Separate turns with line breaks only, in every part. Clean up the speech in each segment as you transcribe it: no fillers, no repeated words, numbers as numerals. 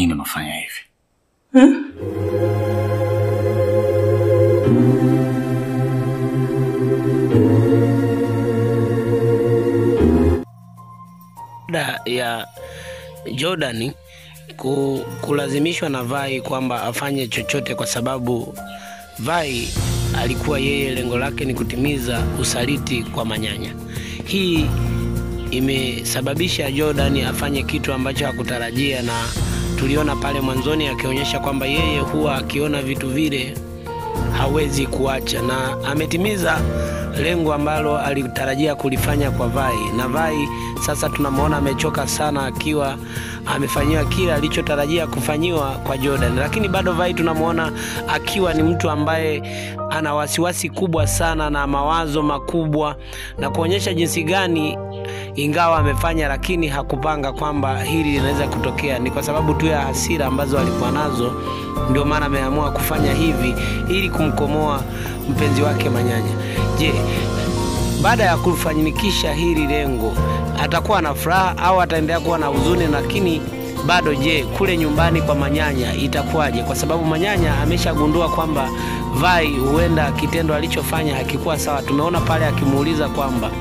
nini unafanya hivi?
Ya Jordan kulazimishwa na Vai kwamba afanye chochote, kwa sababu Vai alikuwa yeye lengo lake ni kutimiza usaliti kwa Manyanya. Hii imesababisha Jordan afanye kitu ambacho hakutarajia, na tuliona pale mwanzoni akionyesha kwamba yeye huwa akiona vitu vile hawezi kuacha, na ametimiza lengo ambalo alitarajia kulifanya kwa Vai. Na Vai sasa tunamuona amechoka sana akiwa amefanyiwa kila alichotarajia kufanyiwa kwa Jordan. Lakini bado Vai tunamuona akiwa ni mtu ambaye ana wasiwasi kubwa sana na mawazo makubwa, na kuonyesha jinsi gani ingawa amefanya lakini hakupanga kwamba hili linaweza kutokea. Ni kwa sababu tu ya hasira ambazo alikuwa nazo, ndio maana ameamua kufanya hivi ili kumkomoa mpenzi wake Manyanya. Je, baada ya kufanikisha hili lengo atakuwa na furaha au ataendelea kuwa na huzuni? Lakini bado je, kule nyumbani kwa Manyanya itakuwaje? Kwa sababu Manyanya ameshagundua kwamba Vai huenda kitendo alichofanya hakikuwa sawa. Tumeona pale akimuuliza kwamba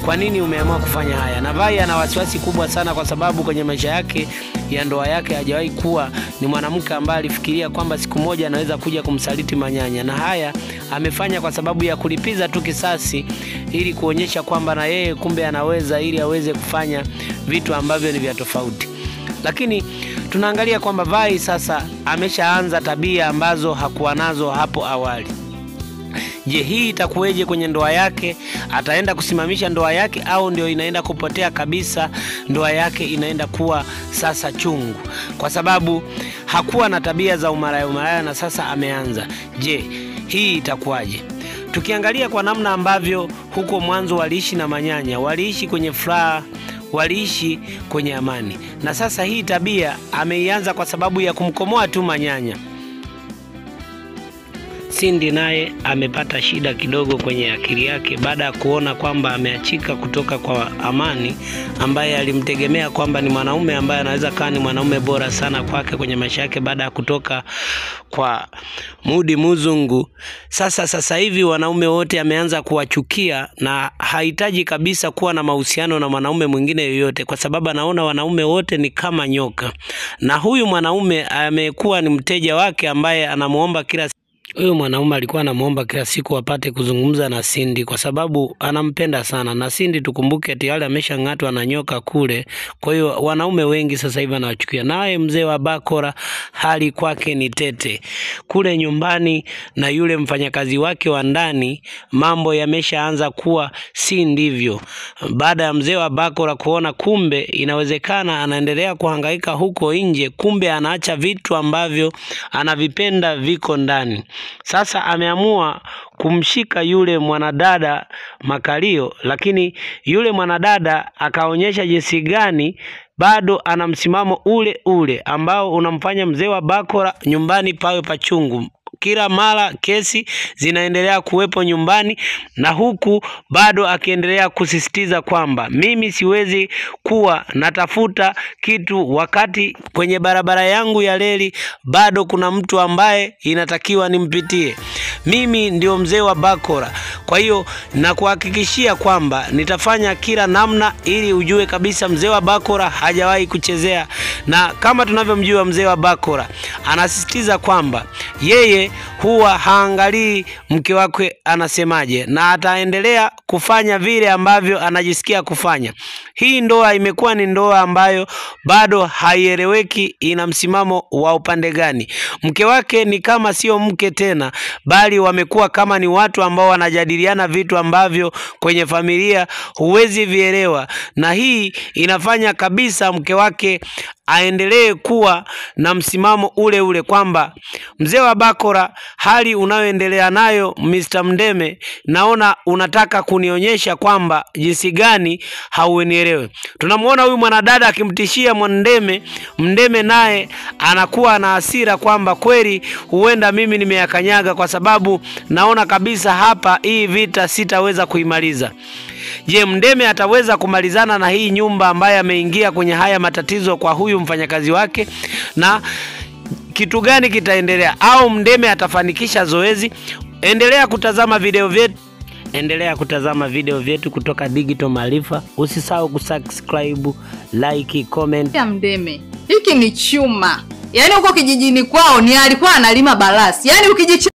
kwa nini umeamua kufanya haya, na Vai ana wasiwasi kubwa sana kwa sababu kwenye maisha yake ya ndoa yake hajawahi kuwa ni mwanamke ambaye alifikiria kwamba siku moja anaweza kuja kumsaliti Manyanya, na haya amefanya kwa sababu ya kulipiza tu kisasi ili kuonyesha kwamba na yeye kumbe anaweza, ili aweze kufanya vitu ambavyo ni vya tofauti. Lakini tunaangalia kwamba Vai sasa ameshaanza tabia ambazo hakuwa nazo hapo awali. Je, hii itakuweje kwenye ndoa yake? Ataenda kusimamisha ndoa yake au ndio inaenda kupotea kabisa? Ndoa yake inaenda kuwa sasa chungu, kwa sababu hakuwa na tabia za umaraya na sasa ameanza. Je, hii itakuwaje? Tukiangalia kwa namna ambavyo huko mwanzo waliishi na Manyanya, waliishi kwenye furaha, waliishi kwenye amani, na sasa hii tabia ameianza kwa sababu ya kumkomoa tu Manyanya. Cindy naye amepata shida kidogo kwenye akili yake baada ya kuona kwamba ameachika kutoka kwa Amani ambaye alimtegemea kwamba ni mwanaume ambaye anaweza kuwa ni mwanaume bora sana kwake kwenye maisha yake, baada ya kutoka kwa Mudi Muzungu. Sasa hivi wanaume wote ameanza kuwachukia na hahitaji kabisa kuwa na mahusiano na mwanaume mwingine yoyote, kwa sababu anaona wanaume wote ni kama nyoka. Na huyu mwanaume amekuwa ni mteja wake ambaye anamuomba kila. Huyu mwanaume alikuwa anamuomba kila siku apate kuzungumza na Cindy kwa sababu anampenda sana. Na Cindy tukumbuke tayari ameshangatwa na nyoka kule. Kwa hiyo wanaume wengi sasa hivi anawachukia. Naye mzee wa Bakora hali kwake ni tete. Kule nyumbani na yule mfanyakazi wake wa ndani mambo yameshaanza kuwa si ndivyo. Baada ya mzee wa Bakora kuona kumbe inawezekana anaendelea kuhangaika huko nje, kumbe anaacha vitu ambavyo anavipenda viko ndani. Sasa ameamua kumshika yule mwanadada makalio, lakini yule mwanadada akaonyesha jinsi gani bado ana msimamo ule ule ambao unamfanya mzee wa Bakora nyumbani pawe pachungu. Kila mara kesi zinaendelea kuwepo nyumbani, na huku bado akiendelea kusisitiza kwamba mimi siwezi kuwa natafuta kitu wakati kwenye barabara yangu ya reli bado kuna mtu ambaye inatakiwa nimpitie. Mimi ndio mzee wa Bakora. Kwa hiyo nakuhakikishia kwamba nitafanya kila namna ili ujue kabisa mzee wa Bakora hajawahi kuchezea. Na kama tunavyomjua mzee wa Bakora, anasisitiza kwamba yeye huwa haangalii mke wake anasemaje, na ataendelea kufanya vile ambavyo anajisikia kufanya. Hii ndoa imekuwa ni ndoa ambayo bado haieleweki ina msimamo wa upande gani. Mke wake ni kama sio mke tena, bali wamekuwa kama ni watu ambao wanajadiliana vitu ambavyo kwenye familia huwezi vielewa, na hii inafanya kabisa mke wake aendelee kuwa na msimamo ule ule kwamba mzee wa Bakora, hali unayoendelea nayo Mr. Mndeme, naona unataka kunionyesha kwamba jinsi gani hauenielewe. Tunamuona huyu mwanadada akimtishia Mndeme, Mndeme naye anakuwa na hasira kwamba kweli huenda mimi nimeyakanyaga, kwa sababu naona kabisa hapa hii vita sitaweza kuimaliza. Je, Mndeme ataweza kumalizana na hii nyumba ambaye ameingia kwenye haya matatizo kwa huyu mfanyakazi wake? Na kitu gani kitaendelea? Au Mndeme atafanikisha zoezi? Endelea kutazama video vyetu. Endelea kutazama video vyetu kutoka Digital Maarifa. Usisahau kusubscribe, like, comment.
Ya Mndeme, hiki ni chuma. Yaani huko kijijini kwao ni alikuwa analima balasi. Yaani ukijicha